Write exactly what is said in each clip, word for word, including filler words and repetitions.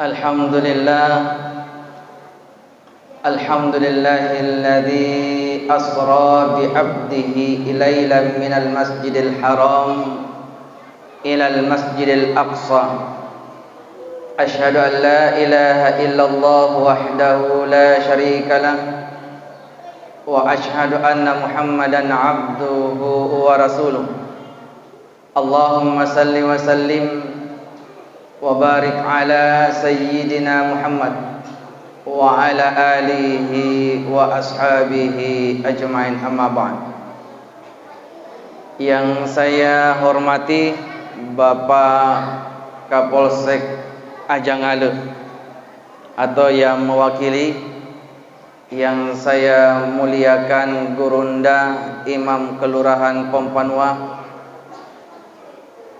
الحمد لله. الحمد لله الذي أسرى بعبده ليلا من المسجد الحرام إلى المسجد الأقصى. أشهد أن لا إله إلا الله وحده لا شريك له، وأشهد أن محمدا عبده ورسوله. اللهم صل وسلم وبارك على سيدنا محمد وعلى آله وأصحابه أجمعين، أما بعد. Yang saya hormati Bapak Kapolsek Ajangale atau yang mewakili, yang saya muliakan Gurunda Imam Kelurahan Pompanua,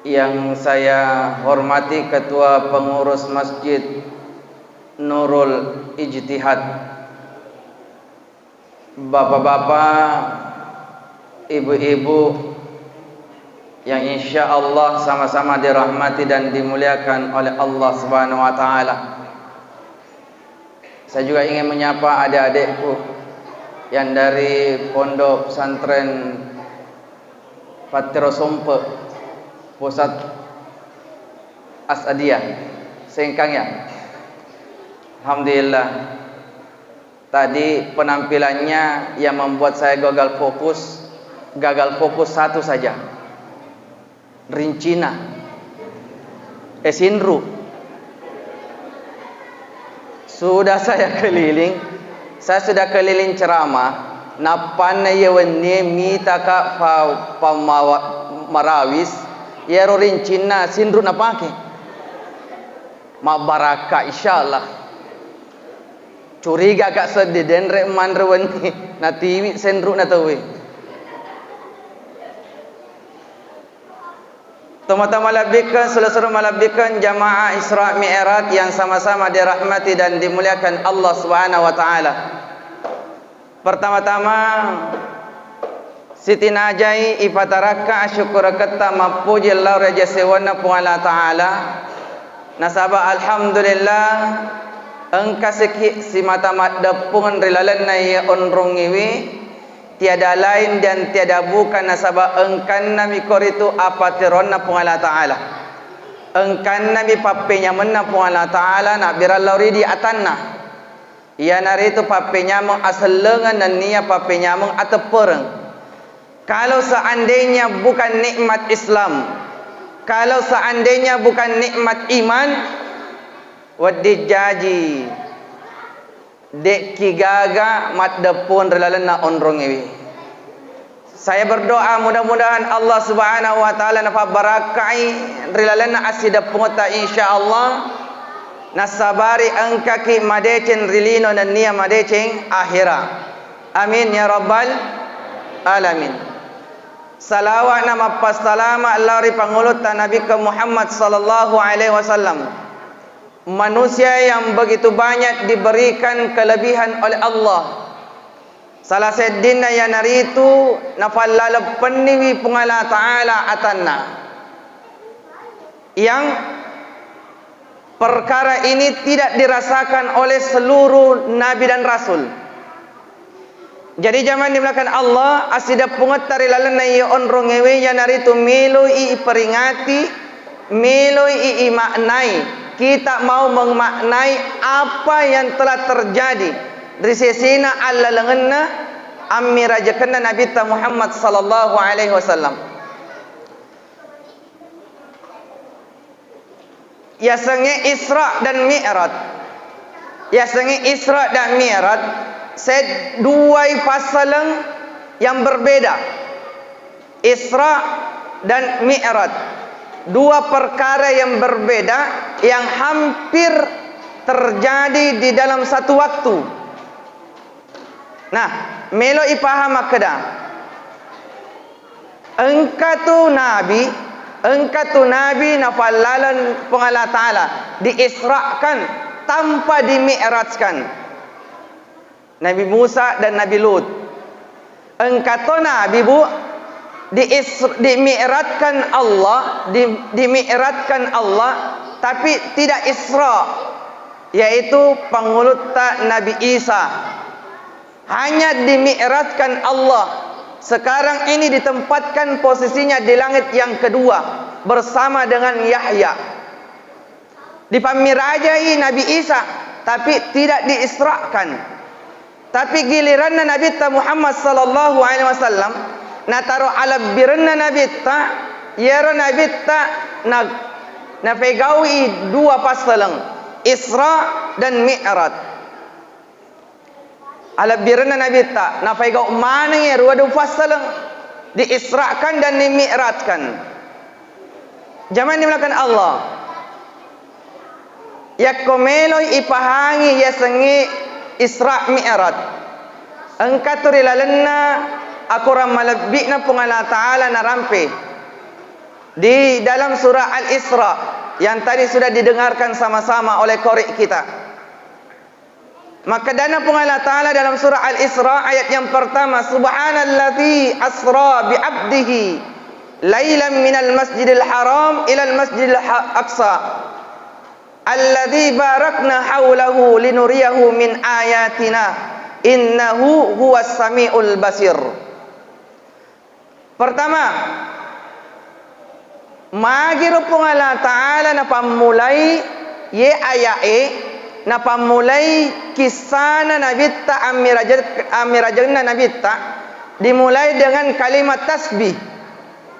yang saya hormati Ketua Pengurus Masjid Nurul Ijtihad, bapak-bapak, ibu-ibu yang insya Allah sama-sama dirahmati dan dimuliakan oleh Allah Subhanahu wa Ta'ala. Saya juga ingin menyapa adik-adikku yang dari Pondok Pesantren Pattero Sompe, Pusat Asadiyah, Sengkang, ya. Alhamdulillah. Tadi penampilannya yang membuat saya gagal fokus, gagal fokus satu saja. Rincina. Eh, sinru. Sudah saya keliling, saya sudah keliling ceramah, nappanna iya wennie mitaka pa-, pammawa-, marawis, iyaro rincinna sinru napake. Mabbarakka, insyaallah. Curiga ka seddi, denre manre wenni, natiwi senru na tauwe. Tomatoa malebbikkeng, selo-selo malebbikkeng jamaah Isra Mi'raj yang sama-sama dirahmati dan dimuliakan Allah Subhanahu wa Ta'ala. Pertama-tama, sitinajai ipatarakka asyukkureketta mappuji lao ri aja sewanna Puang Allah Ta'ala. Nasaba alhamdulillah, engka siki simata maddeppung ri lalenna iye onrongiwi, tiada lain dan tiada bukan, nasaba engkannami koritu appatironna Puang Allah Ta'ala. Engkannami pappenyamenna Puang Allah Ta'ala nabbirang lao ridi atanna. Iyanaritu pappenyameng asellengeng nennia pappenyameng ateppereng. Kalau seandainya bukan nikmat Islam, kalau seandainya bukan nikmat iman, wedding jaji de'ki gaga maddeppung ri lalenna onrongewe. Saya berdoa, mudah-mudahan Allah Subhanahu wa Ta'ala napabbarakkai ri lalenna assideppungetta, insyaallah, nassabari engkaki madeceng ri lino nennia madeceng akhera. Amin ya rabbal alamin. Salawat na mappassalama lao ri pangulutta Nabikka Muhammad sallallahu alaihi wasallam. Manusia yang begitu banyak diberikan kelebihan oleh Allah. Salah seddinna iyanaritu nafallaleng penniwi Puang Allah Ta'ala atanna. Yang perkara ini tidak dirasakan oleh seluruh nabi dan rasul. Jadi, jamaah dimuliakan Allah, assideppungetta ri lalenna iye onrongewe iyanaritu meloi iperingati, meloi imaknai. Kita mau memaknai apa yang telah terjadi ri sesena allalengenna ammirajekenna Nabitta Muhammad sallallahu alaihi wasallam. Yasengnge Isra dan Mi'raj. Yasengnge Isra dan Mi'raj, sed-, duai passaleng yang berbeda. Isra dan Mi'raj, dua perkara yang berbeda yang hampir terjadi di dalam satu waktu. Nah, melo ipaham makkeda, engka tu nabi, engka tu nabi nafallaleng Puang Allah Ta'ala, diisrakan tanpa dimi'rajkan. Nabi Musa dan Nabi Lut. Engka to nabi, Bu, diis-, dimi'rajkan Allah, di-, dimi'rajkan Allah, tapi tidak Isra. yaitu pangulutta Nabi Isa. Hanya dimi'rajkan Allah. Sekarang ini ditempatkan posisinya di langit yang kedua bersama dengan Yahya. Dipammirajai Nabi Isa, tapi tidak diisrakan. Tapi giliranna Nabitta Muhammad sallallahu alaihi wasallam, nataro alebbirenna Nabitta, iyaro Nabitta na-, nafegaui dua passaleng, Isra dan Mi'raj. Alebbirenna Nabitta, nafaigau maneng iyaro dua passaleng, diisrakan dan dimi'rajkan. Jamaah dimuliakan Allah. Yakko meloi ipahangi yasengnge Isra Mi'raj, engka tu ri lalenna akorang malebbi'na Puang Allah Ta'ala narampe di dalam surah Al-Isra yang tadi sudah didengarkan sama-sama oleh qori kita. Makkedana Puang Allah Ta'ala dalam surah Al-Isra ayat yang pertama, "Subhanalladzi asra bi abdihi lailan minal masjidil haram ilal masjidil ha-, aqsa alladzi barakna haulahu linuriyahu min ayatina innahu huwas samiul basir." Pertama, magiro Puang Allah Ta'ala napammulai ye aya'e, napammulai kissana Nabitta, ammiraje-, ammirajenna Nabitta, dimulai dengan kalimat tasbih.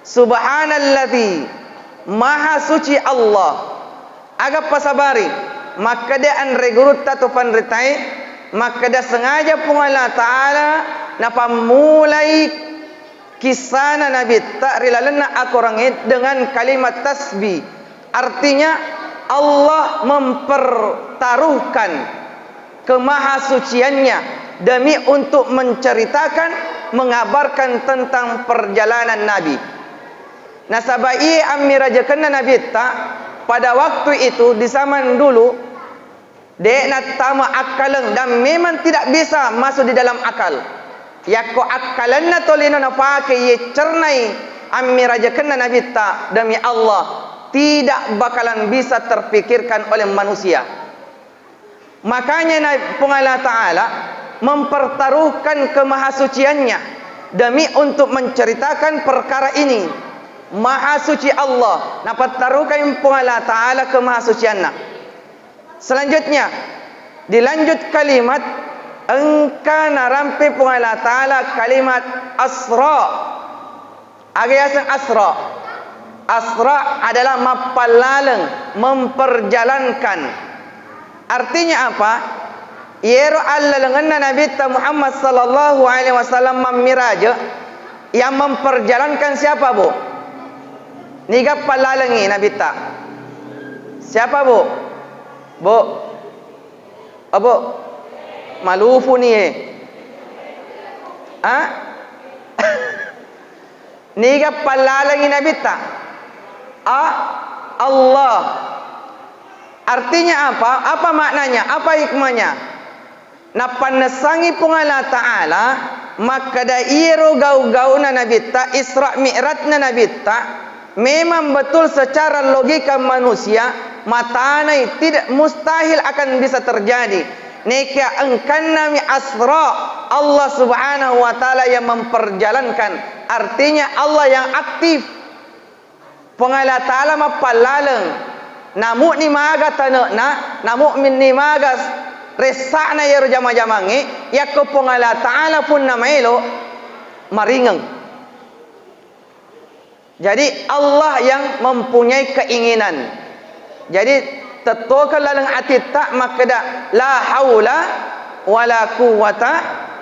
Subhanalladzi, maha suci Allah. Aga pasabari, makkeda anre gurutta to panritae, makkeda sengaja Puang Allah Ta'ala napammulai kissana Nabitta ri lalenna akorangnge dengan kalimat tasbih. Artinya, Allah mempertaruhkan kemahasuciannya demi untuk menceritakan, mengabarkan tentang perjalanan Nabi. Nasaba iye ammirajekenna Nabitta pada waktu itu, di zaman dulu, de' nattama akkaleng dan memang tidak bisa masuk di dalam akal. Yakko akkalenna tolino napake iye cernai ammirajekenna Nabitta, demi Allah, tidak bakalan bisa terpikirkan oleh manusia. Makanya na-, Puang Allah Ta'ala mempertaruhkan kemahasuciannya demi untuk menceritakan perkara ini. Maha suci Allah, napattaruhkan Puang Allah Ta'ala kemahasucianna. Selanjutnya, dilanjut kalimat, engka narampe Puang Allah Ta'ala kalimat asra. Aga yaseng asra? Asra adalah mappallaleng, memperjalankan. Artinya apa? Iyero allalengenna Nabitta Muhammad sallallahu alaihi wasallam mammiraje, yang memperjalankan siapa, Bu? Niga pallalengi Nabitta? Siapa, Bu? Bu? Abo, malufuni e. Ah? Niga pallalengi Nabitta? A, Allah. Artinya apa? Apa maknanya? Apa hikmahnya? Napannessangi Puang Allah Ta'ala makkeda iyero gau-gauna Nabitta, Isra Mi'rajna Nabitta, memang betul secara logika manusia matanai, tidak, mustahil akan bisa terjadi. Nekia engkannami asra, Allah Subhanahu wa Ta'ala yang memperjalankan, artinya Allah yang aktif. Puang Allah Ta'ala mappallaleng, namu'ni maga tane'na, namu'ni maga ressa'na iyaro jama-jamangnge, yakko Puang Allah Ta'ala punna maelo, maringeng. Jadi, Allah yang mempunyai keinginan. Jadi, tettokeng laleng atitta makkeda, "La haula wala quwwata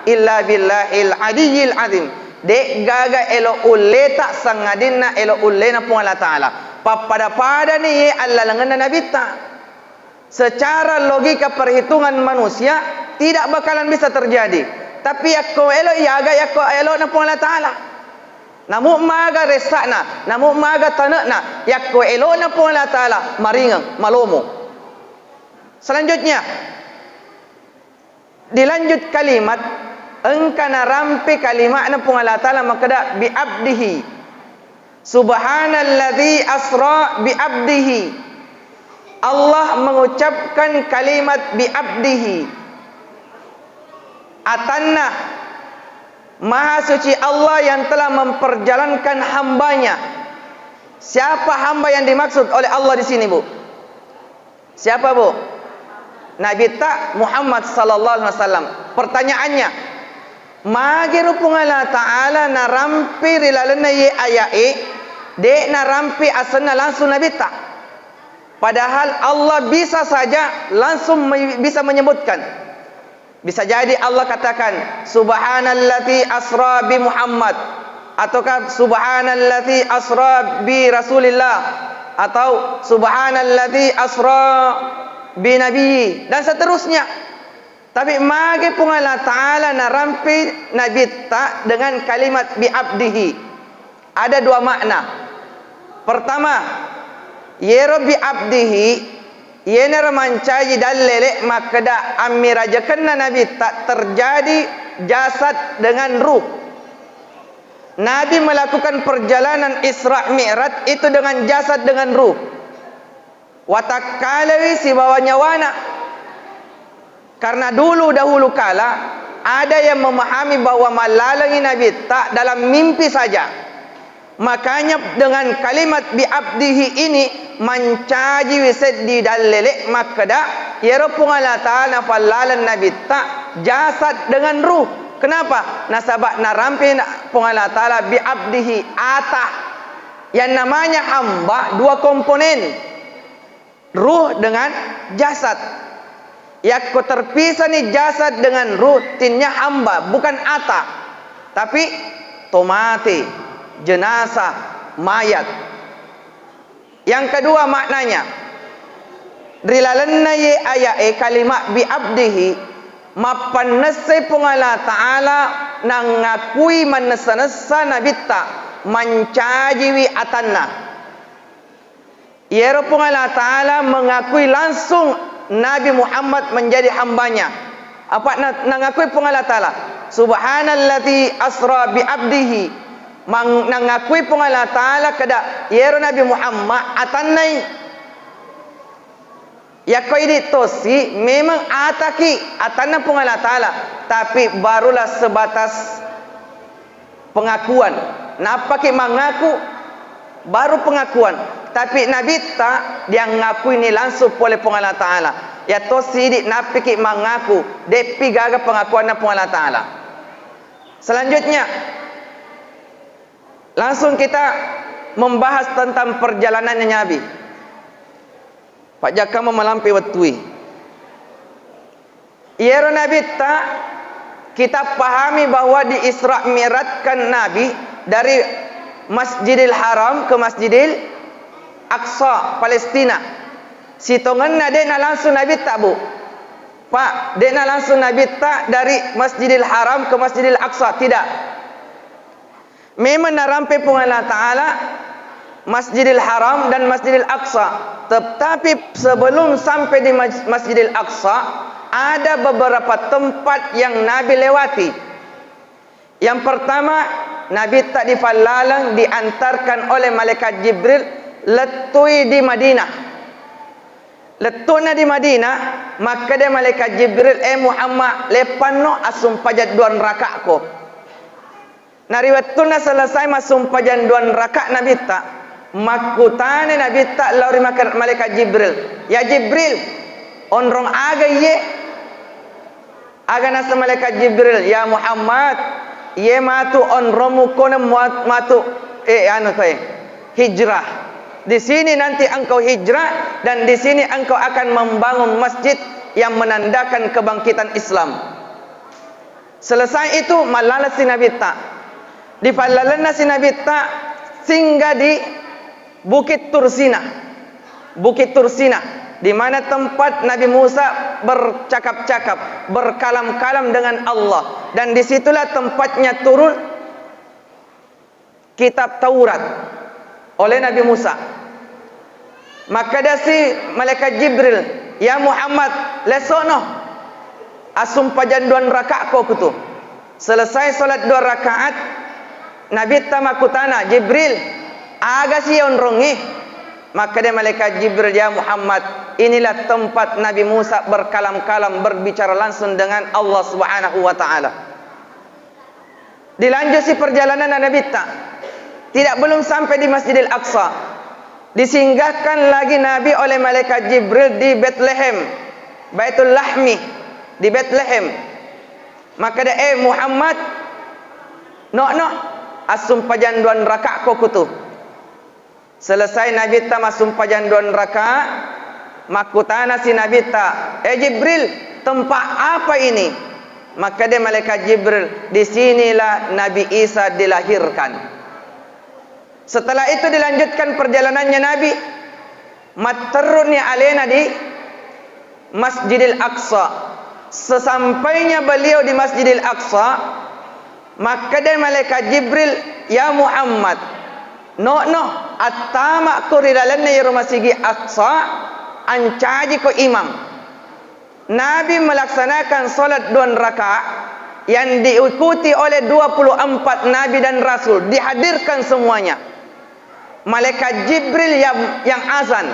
illa billahil aliyyil azim." De'gaga elo ulleta sangadinna elo ullena Puang Allah Ta'ala. Pappada-padani ye allalengenna Nabitta. Secara logika perhitungan manusia tidak bakalan bisa terjadi. Tapi yakko elo iyaga yakko elona Puang Allah Ta'ala. Namu maga ressa'na, namu maga tane'na, yakko elona Puang Allah Ta'ala maringeng, malomo. Selanjutnya, dilanjut kalimat, engka narampe kalimatna Puang Allah Ta'ala makkeda, "Bi abdihi." Subhanalladzi asra bi abdihi. Allah mengucapkan kalimat bi abdihi. Atanna, Maha Suci Allah yang telah memperjalankan hambanya. Siapa hamba yang dimaksud oleh Allah di sini, Bu? Siapa, Bu? Nabitta Muhammad sallallahu alaihi wasallam. Pertanyaannya, magero Puang Allah Ta'ala narampe ri lalenna ye aya'e, de' narampe asenna langsung Nabitta? Padahal Allah bisa saja langsung me-, bisa menyebutkan. Bisa jadi Allah katakan, "Subhanalladzi asra bi Muhammad," ataukah, "Subhanalladzi asra bi Rasulillah," atau, "Subhanalladzi asra bi Nabi," dan seterusnya. Tapi mage Puang Allah Ta'ala narampe Nabitta dengan kalimat bi abdihi? Ada dua makna. Pertama, yero bi abdihi, yenaro mancaji dallele makkeda ammirajakenna Nabitta terjadi jasad dengan ruh. Nabi melakukan perjalanan Isra Mi'raj itu dengan jasad dengan ruh. Watakkalewi sibawa nyawana. Karena dulu dahulu kala ada yang memahami bahwa mallalengi Nabitta dalam mimpi saja. Makanya dengan kalimat bi abdihi ini mancajiwi seddi dallele makkeda, yero Puang Allah Ta'ala nafallaleng Nabitta jasad dengan ruh. Kenapa? Nasaba narampe na-, Puang Allah Ta'ala bi abdihi ata. Yang namanya hamba dua komponen, ruh dengan jasad. Yakko terpisahni jasad dengan ruh, tinnya hamba, bukan ata, tapi tomate, jenazah, mayat. Yang kedua maknanya, ri lalenna ye aya'e kalimat bi abdihi, mappannessai Puang Allah Ta'ala nangakui mannessa-nessa Nabitta, mancajiwi atanna. Iyaro Puang Allah Ta'ala mengakui langsung Nabi Muhammad menjadi hambanya. Apa na-, nangakui Puang Allah Ta'ala, "Subhanalladzi asra bi abdihi." Mang-, nangakui Puang Allah Ta'ala kada iyaro Nabi Muhammad atannai. Yakko idi tosi memang ataki atanna Puang Allah Ta'ala, tapi barulah sebatas pengakuan. Nappaki mangaku, baru pengakuan. Tapi Nabitta diangakuini langsung pole Puang Allah Ta'ala. Yatto sidi nappiki mangaku, de'pi gaga pengakuanna Puang Allah Ta'ala. Selanjutnya, langsung kita membahas tentang perjalanannya Nabi. Pajjakka mamalampe wettui. Iyaro Nabitta, kita pahami bahwa di Isra Mi'rajkan Nabi dari Masjidil Haram ke Masjidil Aqsa, Palestina. Sitongenna de'na langsung Nabitta, Bu. Pak, de'na langsung Nabitta dari Masjidil Haram ke Masjidil Aqsa, tidak. Memang narampe Puang Allah Ta'ala Masjidil Haram dan Masjidil Aqsa. Tetapi sebelum sampai di Mas-, Masjidil Aqsa, ada beberapa tempat yang Nabi lewati. Yang pertama, Nabitta difallaleng, diantarkan oleh malaikat Jibril, lettui di Madinah. Lettu'na di Madinah, makkeda malaikat Jibril, "Eh Muhammad, leppanno assumpajang duang raka'ko." Na ri wettunna selesai massumpajang duang raka' Nabitta, makkutana Nabitta lao ri maka-, malaikat Jibril, "Ya Jibril, onrong aga iye?" Aga naseng malaikat Jibril, "Ya Muhammad, iye matu onrommu kone muat-, matu, eh, anu koe, hijrah. Di sini nanti engkau hijrah dan di sini engkau akan membangun masjid yang menandakan kebangkitan Islam." Selesai itu, mallaleng si Nabitta. Difallalenna si Nabitta, singgah di Bukit Tursina. Bukit Tursina, di mana tempat Nabi Musa bercakap-cakap, berkalam-kalam dengan Allah. Dan disitulah tempatnya turun kitab Taurat oleh Nabi Musa. Makkedasi malaikat Jibril, "Ya Muhammad, lesono assumpajang duang raka'ko kutu." Selesai salat dua rakaat, Nabitta makkutana, "Jibril, aga si onrongnge?" Makkeda malaikat Jibril, "Ya Muhammad, inilah tempat Nabi Musa berkalam-kalam, berbicara langsung dengan Allah Subhanahu wa Ta'ala." Dilanjutsi perjalanan Nabitta. Tidak, belum sampai di Masjidil Aqsa. Disinggahkan lagi Nabi oleh malaikat Jibril di Bethlehem, Baitul Lahmi, di Bethlehem. Makkeda, "Eh Muhammad, no'no, assumpajang duang raka'ko kutu." Selesai Nabitta massumpajang duang raka, makkutanasi Nabitta, "Eh Jibril, tempat apa ini?" Makkeda malaikat Jibril, "Di sinilah Nabi Isa dilahirkan." Setelah itu dilanjutkan perjalanannya Nabi, matterru'ni alena di Masjidil Aqsa. Sesampainya beliau di Masjidil Aqsa, makkeda malaikat Jibril, "Ya Muhammad, no'no, attama'ko ri lalenna iyaro Masigi Aqsa, ancajiko imam." Nabi melaksanakan salat duang raka yang diikuti oleh dua puluh empat nabi dan rasul, dihadirkan semuanya. Malaikat Jibril yang, yang azan,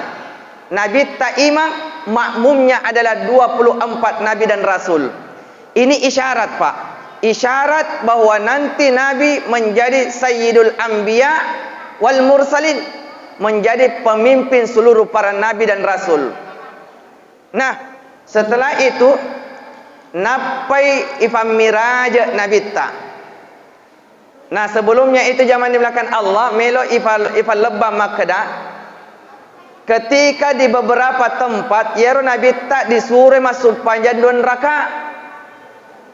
Nabitta imam, makmumnya adalah dua puluh empat nabi dan rasul. Ini isyarat, Pak. Isyarat bahwa nanti Nabi menjadi Sayyidul Anbiya wal Mursalin, menjadi pemimpin seluruh para nabi dan rasul. Nah, setelah itu, nappai ifammiraje Nabitta. Nah, sebelumnya itu, jamaah dimuliakan Allah, melo ifal-, ifallebbang makkeda, ketika di beberapa tempat, iyaro Nabitta disuroi massumpajang duang raka,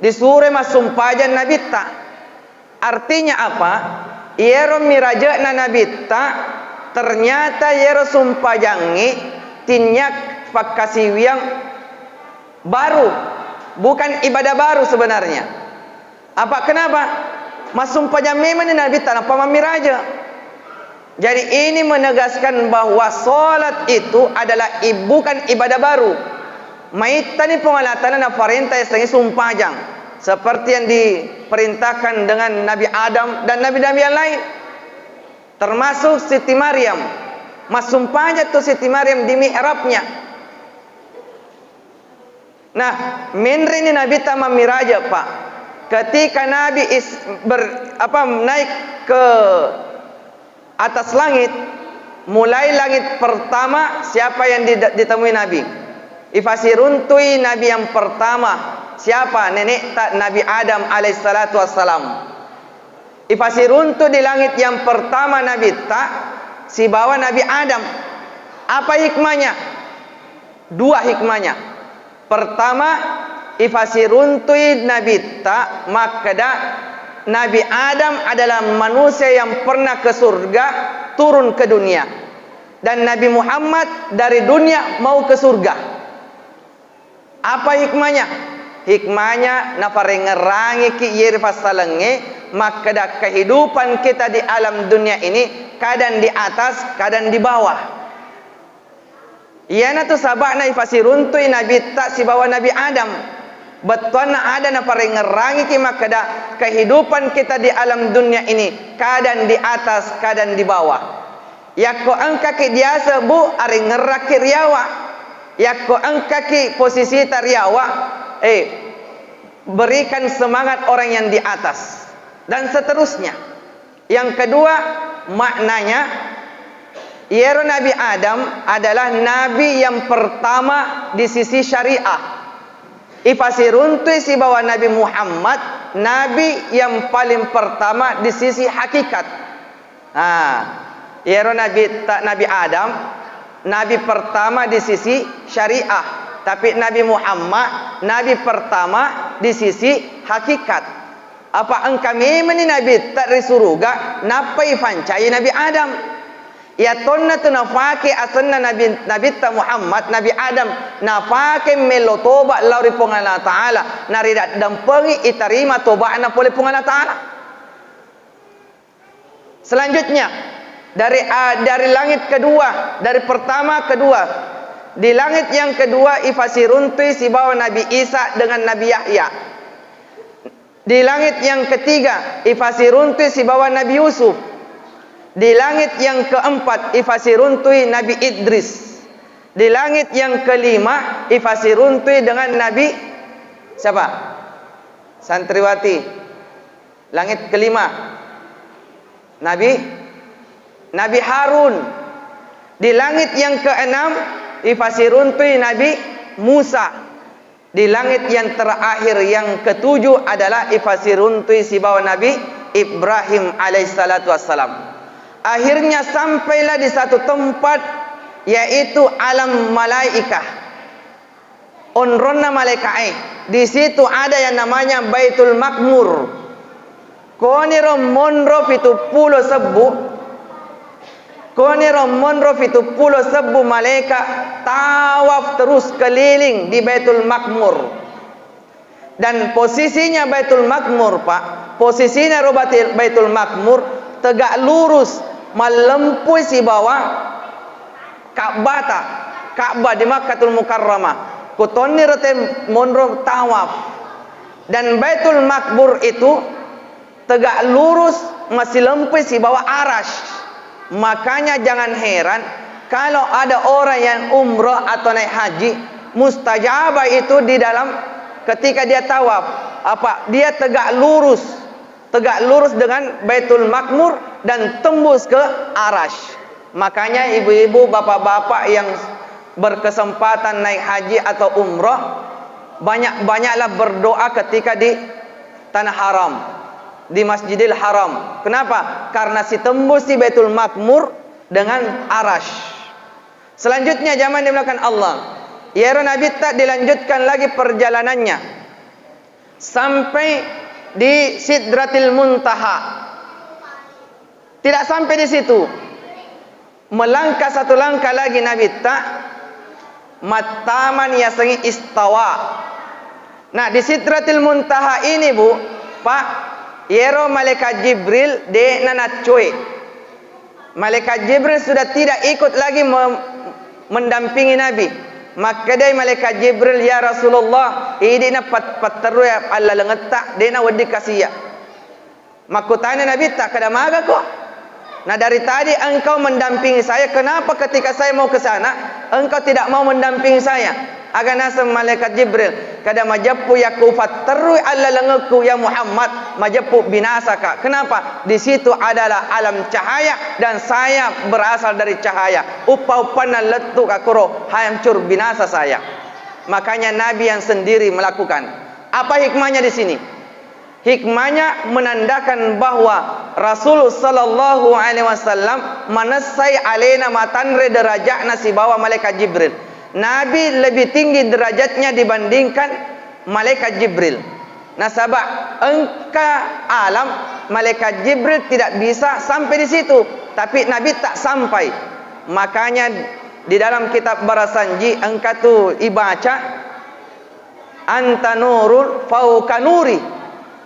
disuroi massumpajang Nabitta. Artinya apa? Iyaro miraje'na Nabitta, ternyata iyaro sumpajangnge tinyak pakkasiwiang baru, bukan ibadah baru sebenarnya. Apa kenapa? Massumpajang memang ni Nabitta nappa mammiraje. Jadi, ini menegaskan bahwa salat itu adalah i-, bukan ibadah baru. Maittani Puang Allah Ta'ala naparenta yasengnge sumpajang, seperti yang diperintahkan dengan Nabi Adam dan nabi-nabi yang lain, termasuk Siti Maryam. Massumpajang tu Siti Maryam di mihrabnya. Nah, menreni Nabitta mammiraja, Pak. Ketika Nabi is-, ber-, apa, naik ke atas langit, mulai langit pertama, siapa yang did-, ditemui Nabi? Ifasiruntui Nabi yang pertama, siapa? Nenekta Nabi Adam alaihissalatu wassalam. Ifasiruntu di langit yang pertama Nabitta sibawa Nabi Adam. Apa hikmahnya? Dua hikmahnya. Pertama, ifasiruntui Nabitta makkeda, Nabi Adam adalah manusia yang pernah ke surga, turun ke dunia. Dan Nabi Muhammad dari dunia mau ke surga. Apa hikmahnya? Hikmahnya, naparengngerangiki iye ri fassalengnge, makkeda kehidupan kita di alam dunia ini kadang di atas, kadang di bawah. Iyanatu saba'na ifasiruntui Nabitta sibawa Nabi Adam. Bettuanna ada naparengngerangiki makkeda kehidupan kita di alam dunia ini kadang di atas, kadang di bawah. Yakko engkaki diase, Bu, arengngerrakki riawa. Yakko engkaki posisita riawa, eh, berikan semangat orang yang di atas. Dan seterusnya. Yang kedua, maknanya, iyero Nabi Adam adalah nabi yang pertama di sisi syariah. Ifasiruntui sibawa Nabi Muhammad, nabi yang paling pertama di sisi hakikat. Ah, iyero Nabi ta-, Nabi Adam, nabi pertama di sisi syariah, tapi Nabi Muhammad, nabi pertama di sisi hakikat. Apa engka memenni Nabitta ri suruga, nappai ifancai Nabi Adam. Iyatonna tu nafake asenna Nabi, Nabitta Muhammad, Nabi Adam, nafake mello toba lao ri Puang Allah Ta'ala, naridaddampengi itarima toba'na pole Puang Allah Ta'ala. Selanjutnya, dari, ah, dari langit kedua, dari pertama kedua, di langit yang kedua ifasiruntui sibawa Nabi Isa dengan Nabi Yahya. Di langit yang ketiga, ifasiruntui sibawa Nabi Yusuf. Di langit yang keempat ifasiruntui Nabi Idris. Di langit yang kelima ifasiruntui dengan Nabi siapa? Santriwati. Langit kelima. Nabi Nabi Harun. Di langit yang keenam ifasiruntui Nabi Musa. Di langit yang terakhir, yang ketujuh, adalah ifasiruntui sibawa Nabi Ibrahim alaihissalatu wassalam. Akhirnya sampailah di satu tempat, yaitu alam malaikah. Onronna malaika'e. Di situ ada yang namanya Baitul Makmur. Koniro monro pitu pulo sebbu, koniro monro pitu pulo sebbu malaika tawaf terus keliling di Baitul Makmur. Dan posisinya Baitul Makmur, Pak, posisinya ro Baitul, Baitul Makmur tegak lurus, mallempui sibawa Ka'bata, Ka'bah di Makkatul Mukarramah. Kutonni rete monro tawaf. Dan Baitul Makmur itu tegak lurus, masilempui sibawa Arash. Makanya jangan heran kalau ada orang yang umroh atau naik haji, mustajabah itu di dalam ketika dia tawaf. Apa? Dia tegak lurus, tegak lurus dengan Baitul Makmur dan tembus ke Arash. Makanya ibu-ibu, bapak-bapak yang berkesempatan naik haji atau umroh, banyak-banyaklah berdoa ketika di Tanah Haram, di Masjidil Haram. Kenapa? Karena sitembus di Baitul Makmur dengan Arash. Selanjutnya, jamaah yang dimuliakan Allah, iyaro Nabitta dilanjutkan lagi perjalanannya sampai di Sidratil Muntaha. Tidak sampai di situ. Melangkah satu langkah lagi Nabitta, mattamani yasengnge istawa. Nah, di Sidratil Muntaha ini, Bu, Pak, iyero malaikat Jibril de'na naccoe. Malaikat Jibril sudah tidak ikut lagi mem-, mendampingi Nabi. Makkedai malaikat Jibril, "Ya Rasulullah, idi'na pat-, patterru allalengetta, de'na wedding kasiya." Makkutana Nabitta, "Kada magako? Nah, dari tadi engkau mendampingi saya, kenapa ketika saya mau ke sana, engkau tidak mau mendampingi saya?" Aga naseng malaikat Jibril, "Kada majeppu yakko ufatterrui allalengekku, ya Muhammad, majeppu binasaka. Kenapa? Di situ adalah alam cahaya dan saya berasal dari cahaya. Uppa-uppanna lettuka koro, hancur binasa saya." Makanya Nabi yang sendiri melakukan. Apa hikmahnya di sini? Hikmahnya menandakan bahwa Rasul sallallahu alaihi wasallam manessai alena matanre derajatna sibawa malaikat Jibril. Nabi lebih tinggi derajatnya dibandingkan malaikat Jibril. Nasaba engka alam malaikat Jibril tidak bisa sampai di situ, tapi Nabi tak sampai. Makanya di dalam kitab Barasanji engka tu ibaca, "Anta nurun fauqa nuri.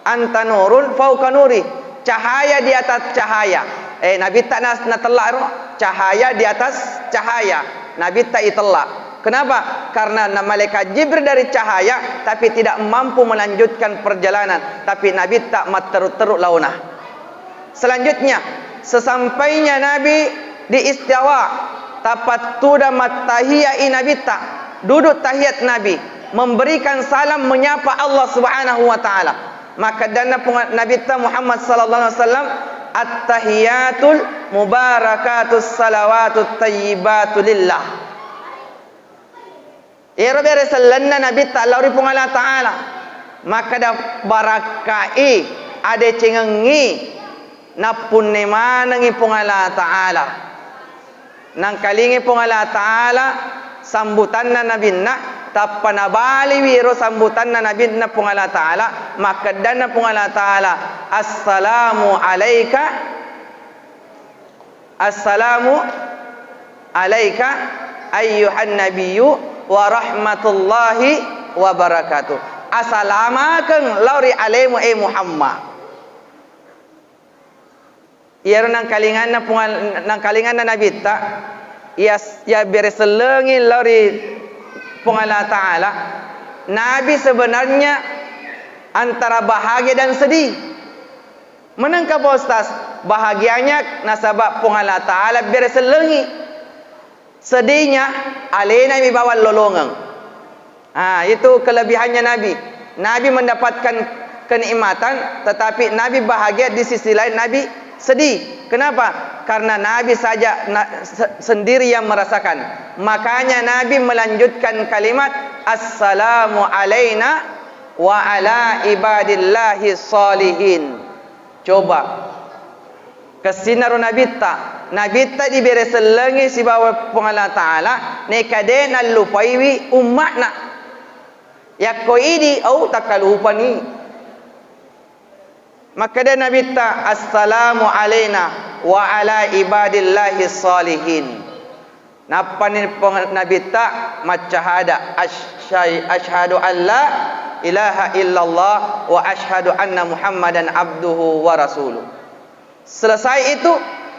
Anta nurun fauqa nuri." Cahaya di atas cahaya. Eh, Nabitta nas-, natella ro, cahaya di atas cahaya. Nabitta itella. Kenapa? Karena na-, malaikat Jibril dari cahaya, tapi tidak mampu melanjutkan perjalanan. Tapi Nabitta matteru-teru laona. Selanjutnya, sesampainya Nabi di Istawa, tapattuda mattahiya i Nabitta, duduk tahiyat Nabi, memberikan salam, menyapa Allah Subhanahu wa Ta'ala. Makkeddanna Punga-, Nabitta Muhammad sallallahu alaihi wasallam, "Attahiyatul mubarakatus salawatut tayyibatu lillah." Iyaro bere sellenna Nabitta lao ri Puang Allah Ta'ala. Makkeda, "Barakkai, adecengengngi, nappunne manengngi Puang Allah Ta'ala." Nangkalingi Puang Allah Ta'ala sambutanna nabinna, tappa nabaliwi ero sambutanna nabinna Puang Allah Ta'ala, makkeddanna Puang Allah Ta'ala, "Assalamu alaika." "Assalamu alaika ayyuhan nabiyyu wa rahmatullahi wa barakatuh." Asalamakeng lao ri alemu, e Muhammad. Iyaro nangkalinganna Puang-, nangkalinganna Nabitta, iya, iya bere sellengi lao ri Puang Allah Ta'ala. Nabi sebenarnya antara bahagia dan sedih. Menengka Pak Ustaz, bahagianya nasaba Puang Allah Ta'ala bere sellengi. Sedihnya, alena mi bawang lolongeng. Ah, itu kelebihannya Nabi. Nabi mendapatkan kenikmatan, tetapi Nabi bahagia, di sisi lain Nabi sedih. Kenapa? Karena Nabi saja na-, se-, sendiri yang merasakan. Makanya Nabi melanjutkan kalimat, "Assalamu alaina wa ala ibadillahi shalihin." Coba. Kessinnaro Nabitta. Nabitta dibere sellengi sibawa Puang Allah Ta'ala, neka de nallupaiwi umma'na. Yakko idi, au, takkalupani. Makkeda Nabitta, "Assalamu alaina wa ala ibadillahi shalihin." Nappani pong-, Nabitta maccahada, "Asyhadu, asyhadu an la ilaha illallah wa asyhadu anna Muhammadan abduhu wa rasuluh." Selesai itu,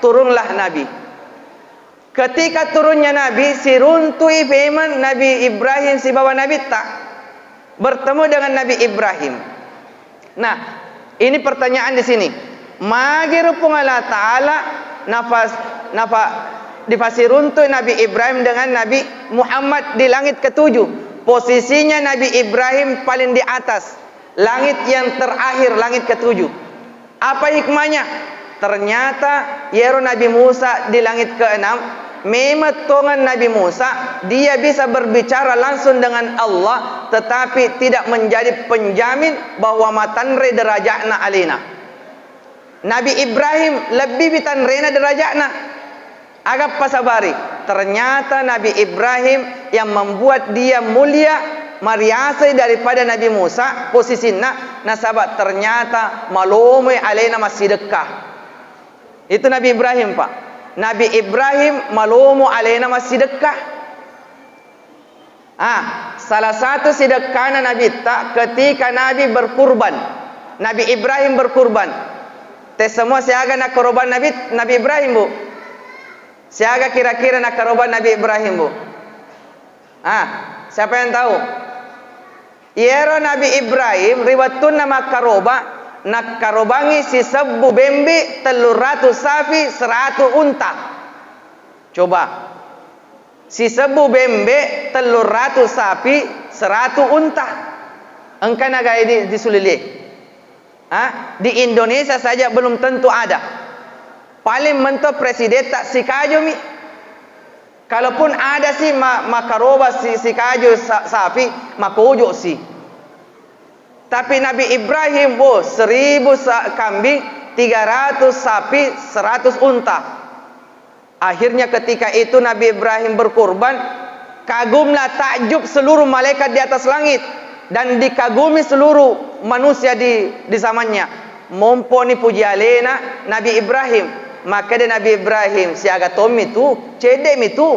turunlah Nabi. Ketika turunnya Nabi, siruntui pemeng Nabi Ibrahim sibawa Nabitta bertemu dengan Nabi Ibrahim. Nah, ini pertanyaan di sini. Magero Puang Allah Ta'ala nafas-, nafa-, difasiruntui Nabi Ibrahim dengan Nabi Muhammad di langit ketujuh. Posisinya Nabi Ibrahim paling di atas, langit yang terakhir, langit ketujuh. Apa hikmahnya? Ternyata yero Nabi Musa di langit keenam, memang tongan Nabi Musa, dia bisa berbicara langsung dengan Allah, tetapi tidak menjadi penjamin bahwa matanre derajatna alena. Nabi Ibrahim lebbi bitanrena derajatna. Aga pasabari, ternyata Nabi Ibrahim yang membuat dia mulia, mariasai daripada Nabi Musa posisinna, nasaba ternyata malomoi alena massidekka. Itu Nabi Ibrahim, Pak. Nabi Ibrahim malomo alena massidekka. Ah, salah satu sidekkana Nabitta ketika Nabi berkurban. Nabi Ibrahim berkurban. Te semua siaga nakkorobang Nabi, Nabi Ibrahim, Bu? Siaga kira-kira nakkorobang Nabi Ibrahim, Bu? Ah, siapa yang tahu? Iyero Nabi Ibrahim ri wettunna makkaroba, nakkarobangi sisebbu bembe, telluratu sapi, seratu unta. Coba. Sisebbu bembe, telluratu sapi, seratu unta. Engka nagai di, di Sulilie? Ha? Di Indonesia saja belum tentu ada. Paling mentok presidenta sikajumi. Kalaupun ada si ma-, makaroba si, sikaju sa-, sapi, makojo si. Tapi Nabi Ibrahim, wo, seribu sa-, kambing, tiga ratus sapi, seratus unta. Akhirnya ketika itu Nabi Ibrahim berkurban, kagumlah takjub seluruh malaikat di atas langit dan dikagumi seluruh manusia di, di zamannya. Momponi puji alena Nabi Ibrahim. Makkeda Nabi Ibrahim, "Siaga tommi tu, cedde'mi tu.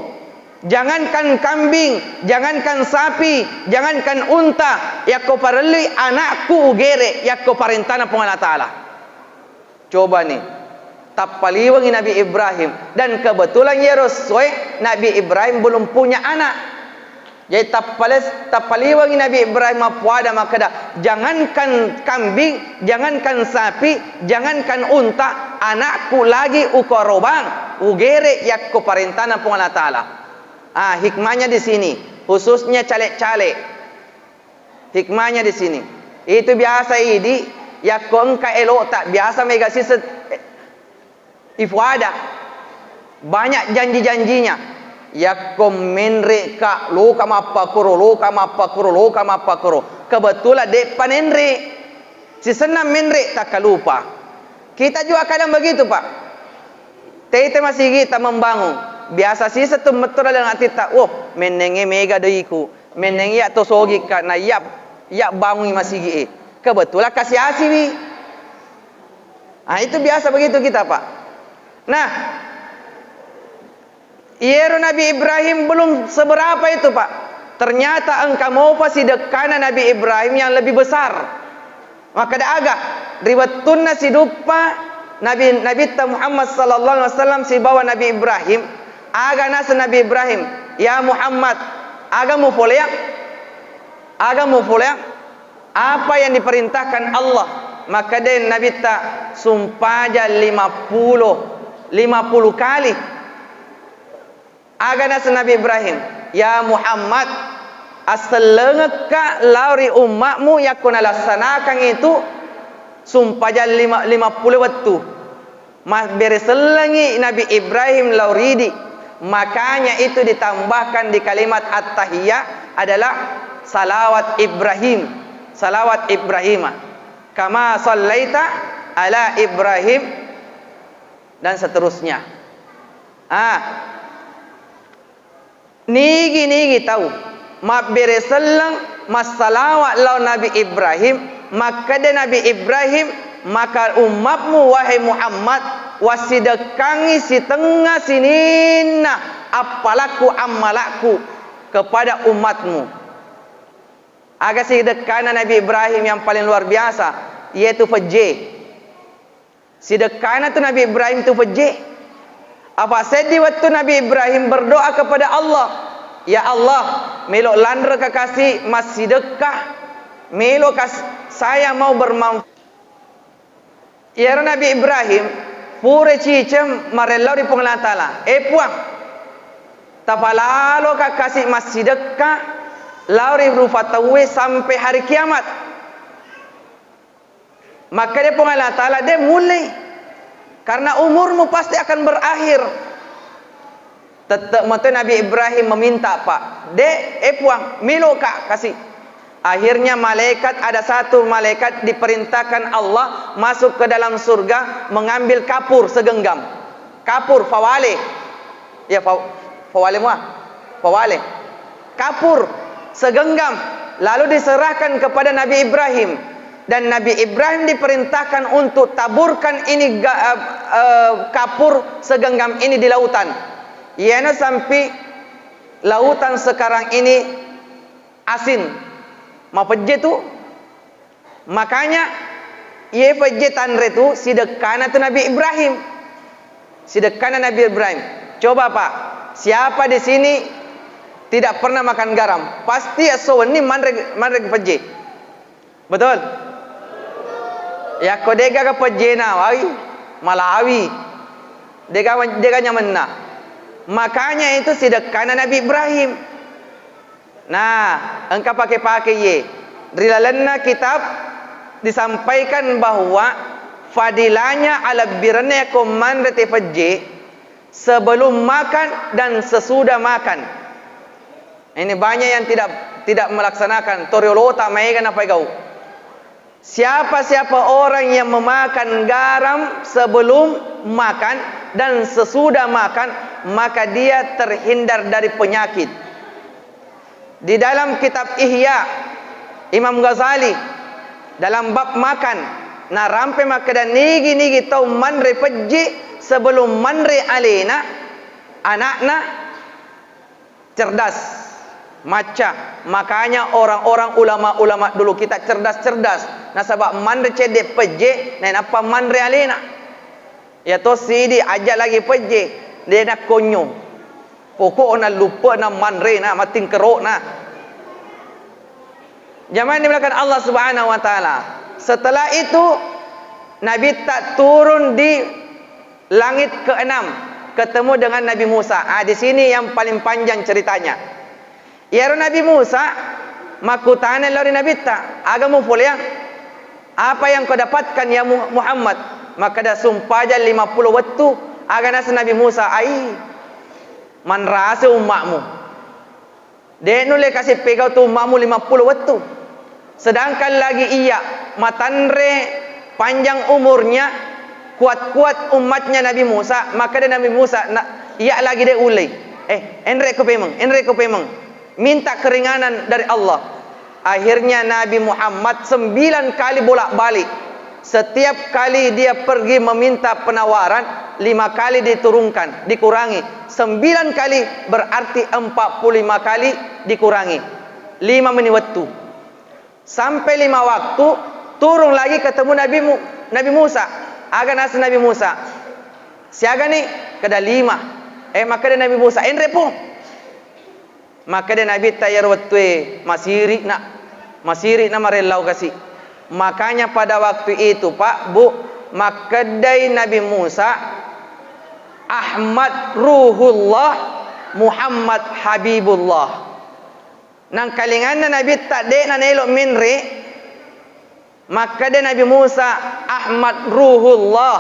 Jangankan kambing, jangankan sapi, jangankan unta, yakko parellui anakku ugere yakko parentana Puang Allah Ta'ala." Coba nih, tappaliwengi Nabi Ibrahim. Dan kebetulan iyaro essoe Nabi Ibrahim belum punya anak. Jadi tappales-, tappaliwengi Nabi Ibrahim mappuada makkeda, "Jangankan kambing, jangankan sapi, jangankan unta, anakku lagi ukarobang, ugere yakko parentana Puang Allah Ta'ala." Ah, hikmahnya di sini, khususnya caleg-caleg. Hikmahnya di sini. Itu biasa idi, yakko engka elokta, biasa mega siseng, eh, ifuada. Banyak janji-janjinya. Yakko menre ka, loka mappakoro, loka mappakoro, loka mappakoro. Kebetulan de'pa nenre. Sisenna menre, takkalupa. Kita juga kadang begitu, Pak. Tete masigi ta membangun. Biasa siseng tu metto dalam atitta, "Woh, mennengnge mega doiku. Menneng iya to sogikka, na iya, iya bangungi masigi e. Kebetulan kasi-asiwi." Ah, itu biasa begitu kita, Pak. Nah, iyero Nabi Ibrahim belum seberapa itu, Pak. Ternyata engka mopa sidekkana Nabi Ibrahim yang lebih besar. Makkeda aga, ri wettunna siduppa Nabi, Nabitta Muhammad sallallahu alaihi wasallam sibawa Nabi Ibrahim, aga naseng Nabi Ibrahim, "Ya Muhammad, aga mupoleang? Aga mupoleang? Apa yang diperintahkan Allah?" Makkeda Nabitta, sumpajang lima puluh, lima puluh kali. Aga naseng Nabi Ibrahim, "Ya Muhammad, assellengekka lao ri ummatmu yakko nalassanakangngi tu sumpajang lima, lima puluh wettu." Mabbere sellengngi Nabi Ibrahim lao ridi. Makanya itu ditambahkan di kalimat at-tahiyya adalah salawat Ibrahim, salawat Ibrahimah. Kama sallaita ala Ibrahim, dan seterusnya. Ah, nigi-nigi tau mabbere selleng, massalawa lao Nabi Ibrahim, makkeda Nabi Ibrahim, "Maka ummatmu, wahai Muhammad, wassidekkangngi sitengnga sininna appalakku, ammalakku kepada ummatmu." Aga sidekkana Nabi Ibrahim yang paling luar biasa, yaitu pejje. Sidekkana tu Nabi Ibrahim tu pejje. Apa seddi wettu Nabi Ibrahim berdoa kepada Allah, "Ya Allah, melo lanreka kasi massidekka, melo kas-, saya mau bermanfaat." Iyaro Nabi Ibrahim pura ciceng marellau ri Puang Allah Taala, "Eh Puang, tapalaloka kasi massidekka lao ri rupa tauwe sampai hari kiamat." Makkeda Puang Allah Taala, "De mulle, karena umurmu pasti akan berakhir." Tette' mato Nabi Ibrahim meminta, Pak, "De, eh Puang, meloka kasi." Akhirnya malaikat, ada satu malaikat diperintahkan Allah masuk ke dalam surga mengambil kapur segenggam. Kapur, fawale. Ya, fa-, fawale mua. Fawale. Kapur segenggam, lalu diserahkan kepada Nabi Ibrahim. Dan Nabi Ibrahim diperintahkan untuk taburkan ini ga-, eh, eh, kapur segenggam ini di lautan. Iyana sampai lautan sekarang ini asin. Mapejje tu. Makanya, iye pejje tanre tu sidekkana tu Nabi Ibrahim. Sidekkana Nabi Ibrahim. Coba, Pak, siapa di sini tidak pernah makan garam? Pasti esso wenni manre, manre pejje. Betul? Yakko degaga pejjena, wai, malawi. Dega, dega nyamenna. Makanya itu sidekkana Nabi Ibrahim. Nah, engka pake-pake ye. Ri lalenna kitab disampaikan bahwa fadilanya, alebbirenna yakko manre te pejje sebelum makan dan sesudah makan. Ini banyak yang tidak, tidak melaksanakan, toriolota maega napaigau. Siapa-siapa orang yang memakan garam sebelum makan dan sesudah makan, maka dia terhindar dari penyakit. Di dalam kitab Ihya, Imam Ghazali, dalam bab makan, narampe makkeda, nigi-nigi tau manre pejje sebelum manre alena, anakna, cerdas, macca. Makanya orang-orang ulama-ulama dulu kita cerdas-cerdas. Nasaba manre cedde pejje, nainappa manre alena. Iya to sidi aja lagi pejje, de nakkonyo. Pokokna luppe'na manrena, matingkero'na. Jamaah yang dimuliakan Allah Subhanahu wa Ta'ala. Setelah itu, Nabitta turun di langit keenam, ketemu dengan Nabi Musa. Ah, di sini yang paling panjang ceritanya. Iyaro Nabi Musa makkutana lao ri Nabitta, "Aga mupoleang? Apa yang kau dapatkan, ya Mu-, Muhammad?" Makkeda, "Sumpajang lima puluh wettu." Aga naseng Nabi Musa, "Ai, manrase umma'mu. De' nulle kasi pegau tu umma'mu lima puluh wettu. Sedangkan lagi iya matanre panjang umurnya, kuat-kuat umatnya Nabi Musa." Makkeda Nabi Musa, "Na, iya lagi de' ullei. Eh, enre ko pemeng, enre ko pemeng. Minta keringanan dari Allah." Akhirnya Nabi Muhammad sembilan kali bolak-balik. Setiap kali dia pergi meminta penawaran, lima kali diturunkan, dikurangi. Sembilan kali berarti empat puluh lima kali dikurangi. Lima meni wettu. Sampai lima waktu, turun lagi ketemu Nabi Mu-, Nabi Musa. Aga naseng Nabi Musa, "Siagani?" Keda, "Lima." Eh, makkeda Nabi Musa, "Enre pung." Makkeda Nabitta iyaro wettue, "Masiri'na, masiri'na marellau kasi. Makanya pada waktu itu, Pak, Bu, makkeddai Nabi Musa, "Ahmad Ruhullah, Muhammad Habibullah." Nangkalinganna Nabitta de'na naelo menre, makkeda Nabi Musa, "Ahmad Ruhullah,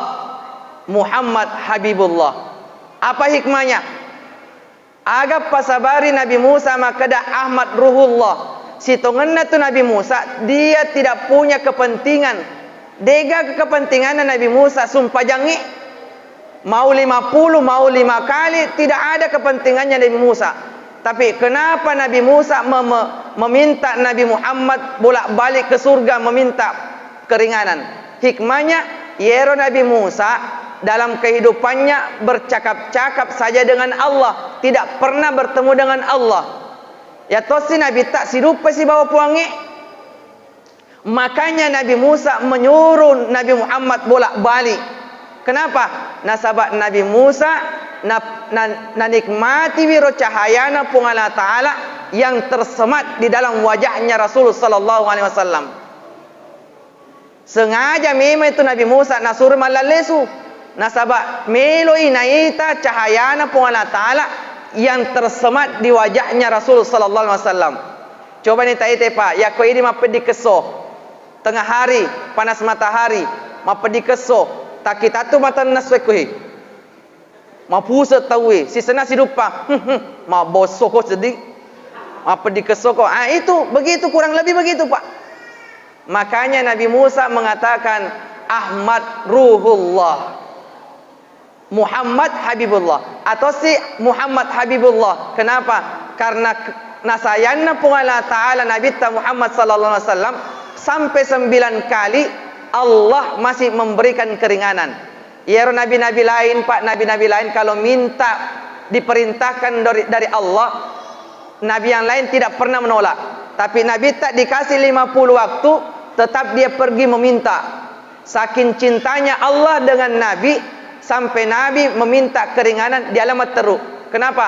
Muhammad Habibullah." Apa hikmahnya? Aga pasabari Nabi Musa makkeda Ahmad Ruhullah? Sitongenna tu Nabi Musa, dia tidak punya kepentingan. Dega kepentinganna Nabi Musa sumpajangnge. Mau lima puluh, mau lima kali, tidak ada kepentingannya Nabi Musa. Tapi kenapa Nabi Musa mem-, meminta Nabi Muhammad bolak-balik ke surga meminta keringanan? Hikmahnya, yero Nabi Musa dalam kehidupannya bercakap-cakap saja dengan Allah, tidak pernah bertemu dengan Allah. Ya tosi Nabitta siduppe sibawa Puangnge. Makanya Nabi Musa menyuruh Nabi Muhammad bolak-balik. Kenapa? Nasaba Nabi Musa na-, na-, nanikmati wiro cahayana Puang Allah Ta'ala yang tersemat di dalam wajahnya Rasul sallallahu alaihi wasallam. Sengaja memang itu Nabi Musa nasuro mallallesu. Nasaba meloi naita cahayana Puang Allah Ta'ala yang tersemat di wajahnya Rasul sallallahu alaihi wasallam. Coba ni taite, Pak, yakko idi mappeddi kesso, tengah hari, panas matahari, mappeddi kesso, takkitattu matanna suekkuhi. Mapuse tauwe, sisenna siduppa, mabbosso ko seddi, mappeddi kesso ko. Ah, itu, begitu, kurang lebih begitu, Pak. Makanya Nabi Musa mengatakan, "Ahmad Ruhullah, Muhammad Habibullah." Atau si Muhammad Habibullah. Kenapa? Karena k-, nasayanna Puang Allah Ta'ala Nabitta Muhammad sallallahu alaihi wasallam sampai sembilan kali Allah masih memberikan keringanan. Iyaro nabi-nabi lain, Pak, nabi-nabi lain kalau minta diperintahkan dari, dari Allah, nabi yang lain tidak pernah menolak. Tapi Nabitta dikasih lima puluh waktu, tetap dia pergi meminta. Saking cintanya Allah dengan Nabi, sampai Nabi meminta keringanan di alamat teruk. Kenapa?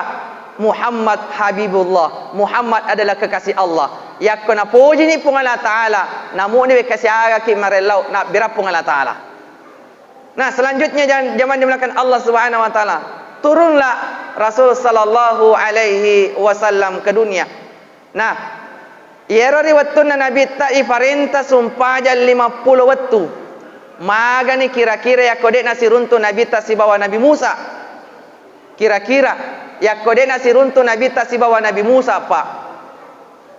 Muhammad Habibullah. Muhammad adalah kekasih Allah. Yakko napojini Puang Allah Ta'ala, namuni wekasi agaki marellau, nabbira Puang Allah Ta'ala. Nah, selanjutnya jan-, jamaah dimuliakan Allah Subhanahu wa Ta'ala. Turunlah Rasul sallallahu alaihi wasallam ke dunia. Nah, iyaro ri wettunna Nabitta iparenta sumpajang lima puluh wettu. Magani kira-kira yakko de'na siruntu Nabitta sibawa Nabi Musa? Kira-kira yakko de'na siruntu Nabitta sibawa Nabi Musa, Pak?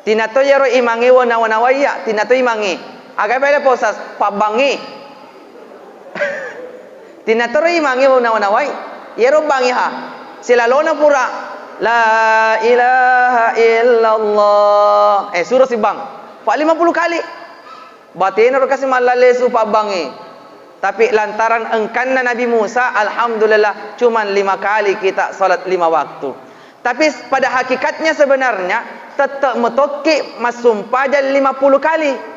Tinato iyaro imangnge wo nawa-nawaiya, tinato imangnge. Aga bela posas, pabbangnge. Tinatoro imangnge wo nawa-nawai. Iyaro bangnge ha. Silalona pura, "La ilaha illallah." Eh, suro sibang. Pa lima puluh kali. Batena ro kasi mallallesu pabbangnge. Tapi lantaran engkanna Nabi Musa, alhamdulillah, cuman lima kali kita salat lima waktu. Tapi s-, pada hakikatnya sebenarnya, tette metokki massumpajang lima puluh kali.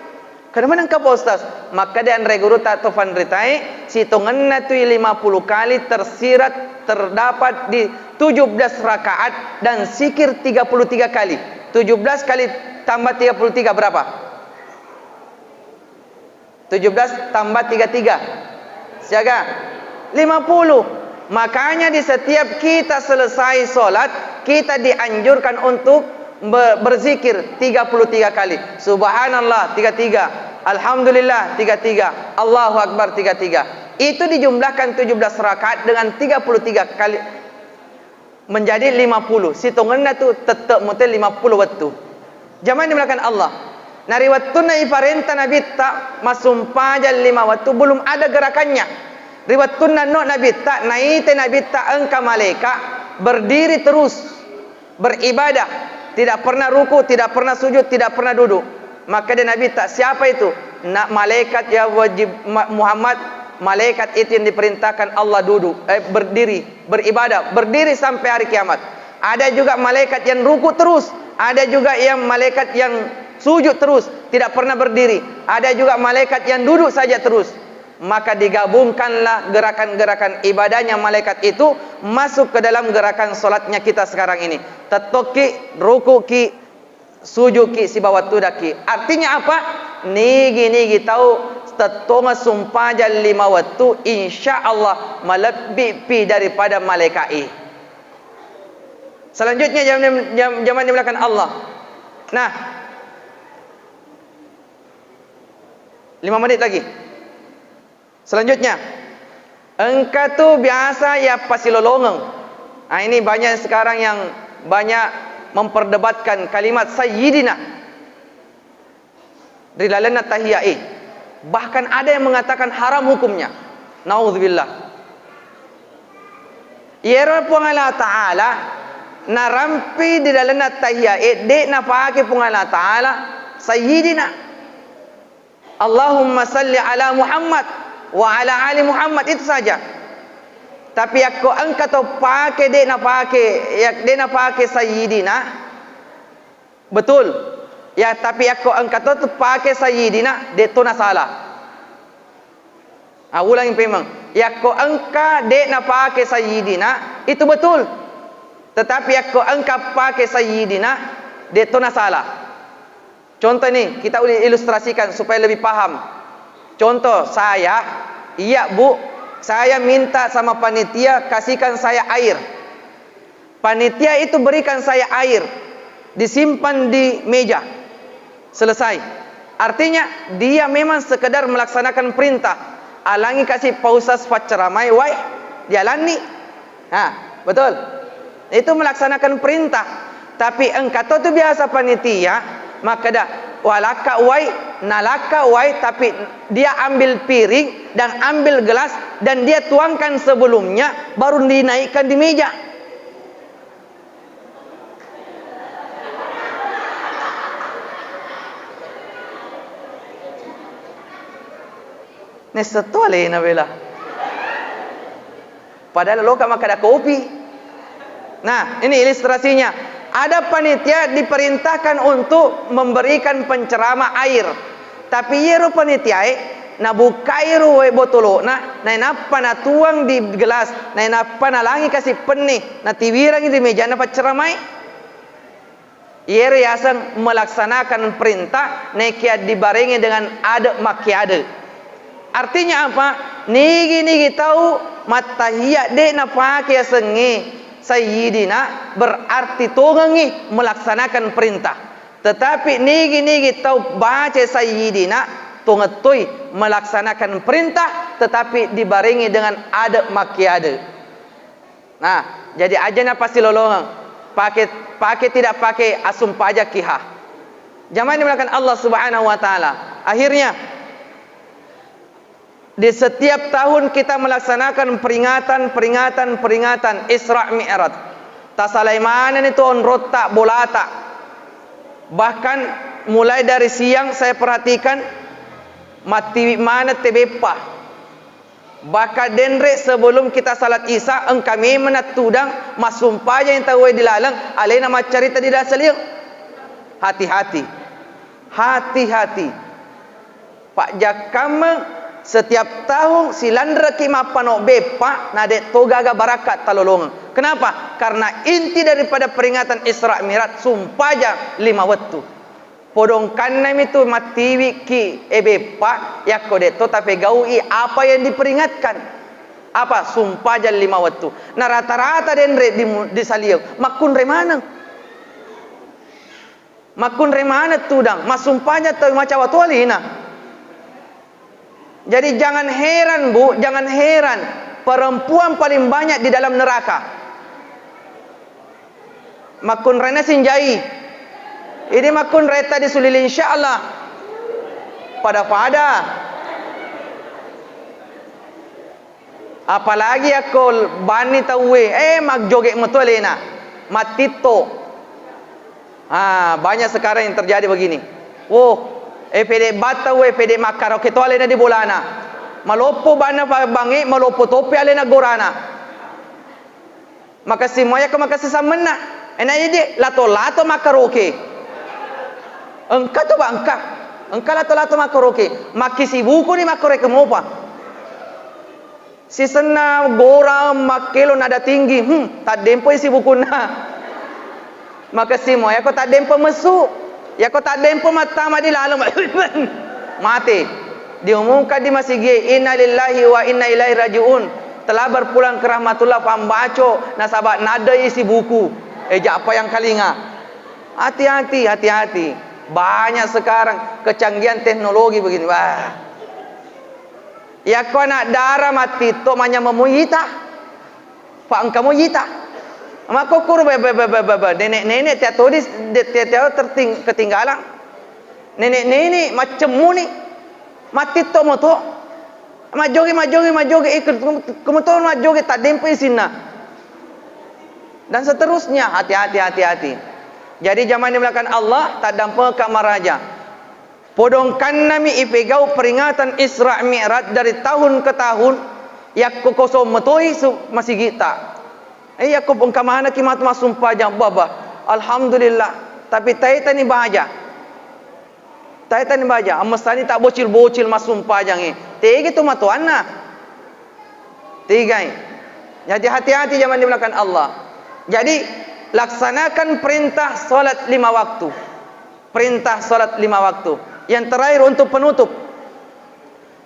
Karena menengka, Pak Ustaz? Maka di anre guru tak tofanritai, sitongenna tui lima puluh kali tersirat terdapat di tujuh belas rakaat dan zikir tiga puluh tiga kali. Tujuh belas kali tambah tiga puluh tiga berapa? Tujuh belas tambah tiga tiga. Siaga? Lima puluh. Makanya di setiap kita selesai sholat, kita dianjurkan untuk be-, berzikir tiga puluh tiga kali. Subhanallah, tiga tiga. Alhamdulillah, tiga tiga. Allahu Akbar, tiga tiga. Itu dijumlahkan tujuh belas rakaat dengan tiga puluh tiga kali. Menjadi lima puluh. Sitongenna tu tette mutai lima puluh wettu. Jamaah dimuliakan Allah. Nah, ri wettunna iparenta Nabitta massumpajang lima wettu, belum ada gerakannya. Ri wettunna no Nabitta, naite Nabitta engka malaika berdiri terus beribadah, tidak pernah ruku, tidak pernah sujud, tidak pernah duduk. Maka dia Nabitta, "Siapa itu?" "Na-, malaikat, ya wajib Ma-, Muhammad, malaikat itu yang diperintahkan Allah duduk, eh, berdiri." Beribadah, berdiri sampai hari kiamat. Ada juga malaikat yang ruku terus, ada juga yang malaikat yang sujud terus, tidak pernah berdiri. Ada juga malaikat yang duduk saja terus. Maka digabungkanlah gerakan-gerakan ibadahnya malaikat itu masuk ke dalam gerakan sholatnya kita sekarang ini. Tettoki, rukuki, sujuki sibawa tudaki. Artinya apa? Nigi-nigi tau tettongeng sumpajang lima wettu, insya Allah malebbipi daripada malaika'i. Selanjutnya, jam-, jam-, jamaah dimuliakan Allah. Nah, lima menit lagi. Selanjutnya, engka tu biasa yappasilolongeng. Nah, ini banyak sekarang yang banyak memperdebatkan kalimat sayyidina ri lalenna tahiyyae. Bahkan ada yang mengatakan haram hukumnya. Naudzubillah. Iyaro Puang Allah Ta'ala narampi di lalenna tahiyyae, de' napake Puang Allah Ta'ala sayyidina. Allahumma salli ala Muhammad wa ala ali Muhammad, itu saja. Tapi yakko engka to pake, de' napake, ya, de' napake sayyidina, betul. Ya, tapi yakko engka to pake sayyidina, de' to nasalah. Ah, ulangi pemeng. Yakko engka de' napake sayyidina, itu betul. Tetapi yakko engka pake sayyidina, de' to nasalah. Contoh ini, kita uli-, ilustrasikan supaya lebih paham. Contoh, saya, iya, Bu, saya minta sama panitia kasihkan saya air. Panitia itu berikan saya air, disimpan di meja. Selesai. Artinya, dia memang sekedar melaksanakan perintah. Alangi kasih Pak Ustaz pacceramai, wai, dialanni. Nah, betul. Itu melaksanakan perintah. Tapi engka to tu biasa panitia makkeda, "Walakka wai," nalakka wai, tapi dia ambil piring dan ambil gelas dan dia tuangkan sebelumnya, baru dinaikkan di meja. Nisseng to alena bela. Padahal loka makkeda kopi. Nah, ini ilustrasinya. Ada panitia diperintahkan untuk memberikan penceramah air. Tapi iyaro panitiae nabukkai ro wae botolo'na, nainappa natuang di gelas, nainappa nalangi kasi penne, natiwirangi ri mejana pacceramai. Iyaro yaseng melaksanakan perintah, naekia dibarengi dengan ade' makkeade'. Artinya apa? Nigi-nigi tau mattahiya de' napake yasengnge sayyidina, berarti tongengngi melaksanakan perintah. Tetapi nigi-nigi tau baca sayyidina, tongettoi melaksanakan perintah, tetapi dibarengi dengan ade' makkeade'. Nah, jadi aja napasilolongeng. Pake, pake tidak pake, asumpajaki ha. Jamaah dimuliakan Allah Subhanahu wa Ta'ala. Akhirnya, di setiap tahun kita melaksanakan peringatan, peringatan, peringatan Isra Mi'raj. Tasalai manenni tu onrotta, bolata. Bahkan mulai dari siang saya perhatikan, mattiwi maneng te beppa. Bahkan denre sebelum kita salat Isya, engka memeng nattudang, massumpajang tauwe di laleng, alena maccarita di dalam saliweng. Hati-hati. Hati-hati. Pajjakkammeng, setiap tahun silanreki mappano beppa, na de' to gaga barakka talolongeng. Kenapa? Karena inti daripada peringatan Isra Mi'raj, sumpajang lima wettu. Podongkannami tu mattiwiki e beppa, yakko de' to tapegau'i apa yang diperingatkan. Apa? Sumpajang lima wettu. Na rata-rata denre di mu-, di saliweng, makkunrai maneng. Makkunrai maneng tudang, massumpajang tau macawa to alena. Jadi jangan heran, Bu, jangan heran, perempuan paling banyak di dalam neraka. Makkunraina sinjai. Ini makkunraita di sulili, insyaallah. Pada-pada. Apalagi yakko banni tauwe, eh, magjoget metu alena, mattitto. Ah, banyak sekarang yang terjadi begini. Wo, eh, pede battauwe, pede makkaraoke to alena di bolana. Maloppo banna pa-, bangnge, maloppo topi alena gorana. Makessing moyakko makessing sammenna. Ena idi, lato-lato makkaroke. Engka tu, Pak, engka. Engka lato-lato makkaroke. Makkisibukuni makkoreke mopa. Sisenna gora makkelo nada tinggi. Hmm, taddempoi sibukunna. Makessing moyakko taddempo messu. Yakko taddempo mattama di laleng. Mate. Diumumkan di masigie, "Innalillahi wa inna ilaihi raji'un." Telah berpulang ke rahmatullah, pambaco, nasaba nadai isi buku. Eh, japa yang kalinga. Hati-hati, hati-hati. Banyak sekarang kecanggihan teknologi begini. Wah. Yakko anak dara mattitto manyameng muyita. Fa engka muyita. Makkukkuru be, be, be, be, be, be. Nenek-nenek tiap todis, de-, tiap, tiap terting-, ketinggalan. Nenek-nenek maccemmuni. Mattitto moto. Majjoge, majjoge, majjoge, eh, ke-, kemudian majjoge, taddempe isinna. Dan seterusnya, hati-hati, hati-hati. Jadi, jamaah dimuliakan Allah, taddampengekka maraja. Podongkannami ipegau peringatan Isra Mi'raj dari tahun ke tahun, yakko kosong metoi su-, masigitta. Eh, yakko engka manekki matu massumpajang, baba, alhamdulillah. Tapi taitani baja. Taitani baja, ammessani tabbocil-bocil massumpajangnge. Tegi tu matoanna. Tigai. Jadi hati-hati jamaah dimuliakan Allah. Jadi laksanakan perintah salat lima waktu. Perintah salat lima waktu. Yang terakhir untuk penutup.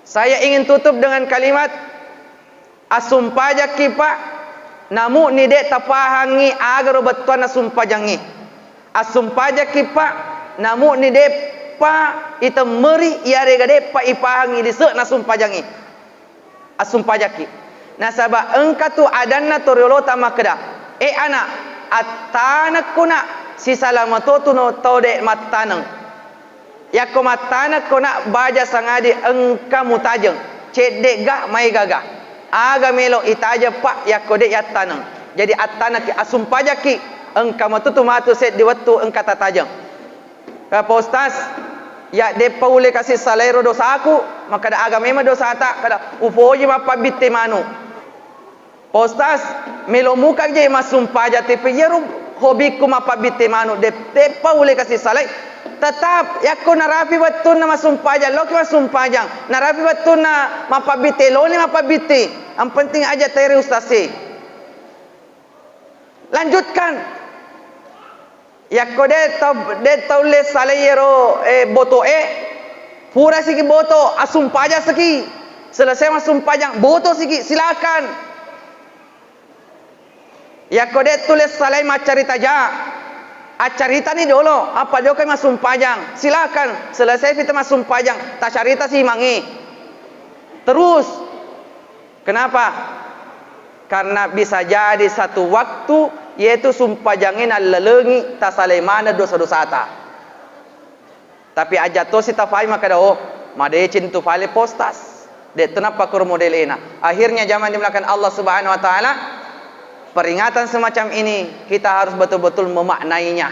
Saya ingin tutup dengan kalimat, assumpajakki, Pak, namu'ni de' tapahangngi agaro bettuanna sumpajangnge. Assumpajakki, Pak, namu'ni de'pa itemmeri, iyarega de'pa ipahangngi lise'na sumpajangnge. Assumpajakki. Nasaba engka tu adanna toriolota makkeda, "Eh, ana', attanekko, nak, sisala matotu no tau de' mattaneng." Yakko mattanekko, nak, baja sangadi engka mutajeng, cedde'ga, maégaga. Aga melo itajeng, Pak, yakko de' yattaneng. Jadi attanekki, assumpajakki, engka matutu matu seddi wettu engka tatajeng. Eh, Pak Ustaz, ya, de'pa ulle kasi salairo dosaku, makkeda aga memang dosata, kada upoji mappabbitte manu. Pak Ustaz, melo muka je massumpajang, tapi iyaro hobikku mappabbitte manu, de-, de'pa ulle kasi salai. Tetap, yakko narapi wettunna massumpajang, loki massumpajang. Narapi wettunna mappabbitte, loni mappabbitte. Yang penting aja tere ustaz e. Lanjutkan. Yakko de' tau, de' taulle salai iyaro, eh, boto'e, pura siki boto, assumpajang siki. Selesai massumpajang, boto siki, silakan. Yakko de' tulle salai maccarita ja, accaritani dolo, apa jokka massumpajang, silakan. Selesai pita massumpajang, tacarita si mange. Terus, kenapa? Karena bisa jadi satu waktu, yaitu sumpajangnge nallalengi, tasalai maneng dosa-dosata. Tapi aja tosi tafai makkeda, "Oh, madeceng tu fale postas." De' tu nappa kuro modelena. Akhirnya jamaah dimuliakan Allah Subhanahu wa Ta'ala, peringatan semacam ini kita harus betul-betul memaknainya.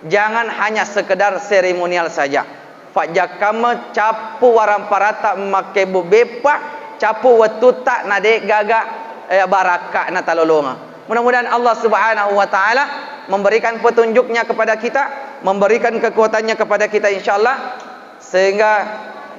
Jangan hanya sekedar seremonial saja. Fajjakkamma cappu waramparatta makkebbu beppa, cappu wettutta na de' gaga, eh, barakka'na talolongeng. Mudah-mudahan Allah Subhanahu wa Ta'ala memberikan petunjuknya kepada kita, memberikan kekuatannya kepada kita, insyaallah, sehingga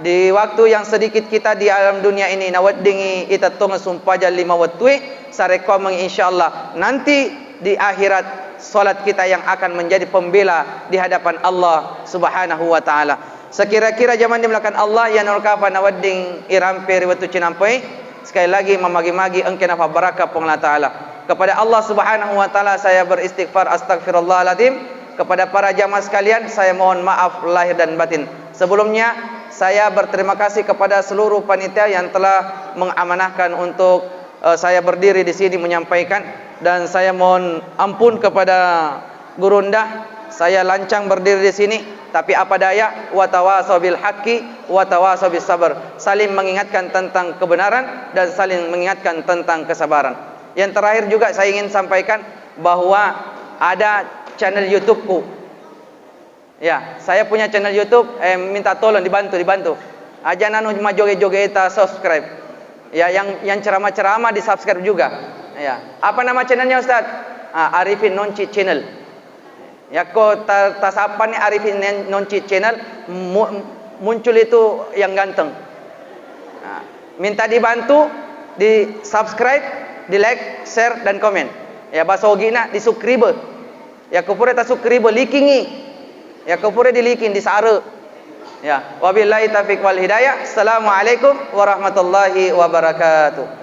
di waktu yang sedikit kita di alam dunia ini, naweddingi itettongeng sumpajang lima wettue, sarekkoammengngi, insyaallah, nanti di akhirat, salat kita yang akan menjadi pembela di hadapan Allah Subhanahu wa Ta'ala. Sekira-kira jamaah dimuliakan Allah, iya nurkafa nawedding irampe ri wettu cinampai, sekali lagi mamagi-magi engka nafabbarakka Puang Allah Ta'ala. Kepada Allah Subhanahu wa Ta'ala saya beristighfar, astagfirullahaladzim. Kepada para jamaah sekalian, saya mohon maaf lahir dan batin. Sebelumnya, saya berterima kasih kepada seluruh panitia yang telah mengamanahkan untuk, eh, saya berdiri di sini menyampaikan, dan saya mohon ampun kepada Gurunda, saya lancang berdiri di sini, tapi apa daya, watawasau bil haqqi, watawasau bis sabar. Saling mengingatkan tentang kebenaran dan saling mengingatkan tentang kesabaran. Yang terakhir juga saya ingin sampaikan bahwa ada channel YouTube-ku. Ya, saya punya channel YouTube, eh, minta tolong dibantu, dibantu. Aja nanu majoge-joge ta subscribe. Ya, yang, yang ceramah-ceramah di subscribe juga. Ya, apa nama channelnya, Ustaz? Ah, Arifin Nonci Channel. Yakko ta-, tasappani Arifin Nen-, Nonci Channel, mu-, muncul itu yang ganteng. Nah, minta dibantu di subscribe, di like, share, dan komen. Ya, bahasa Ogina di subscribe. Yakko pura ta subscribe, likingi. Yakko pura di liking, di sare. Ya, wabillahi taufiq wal hidayah. Assalamualaikum warahmatullahi wabarakatuh.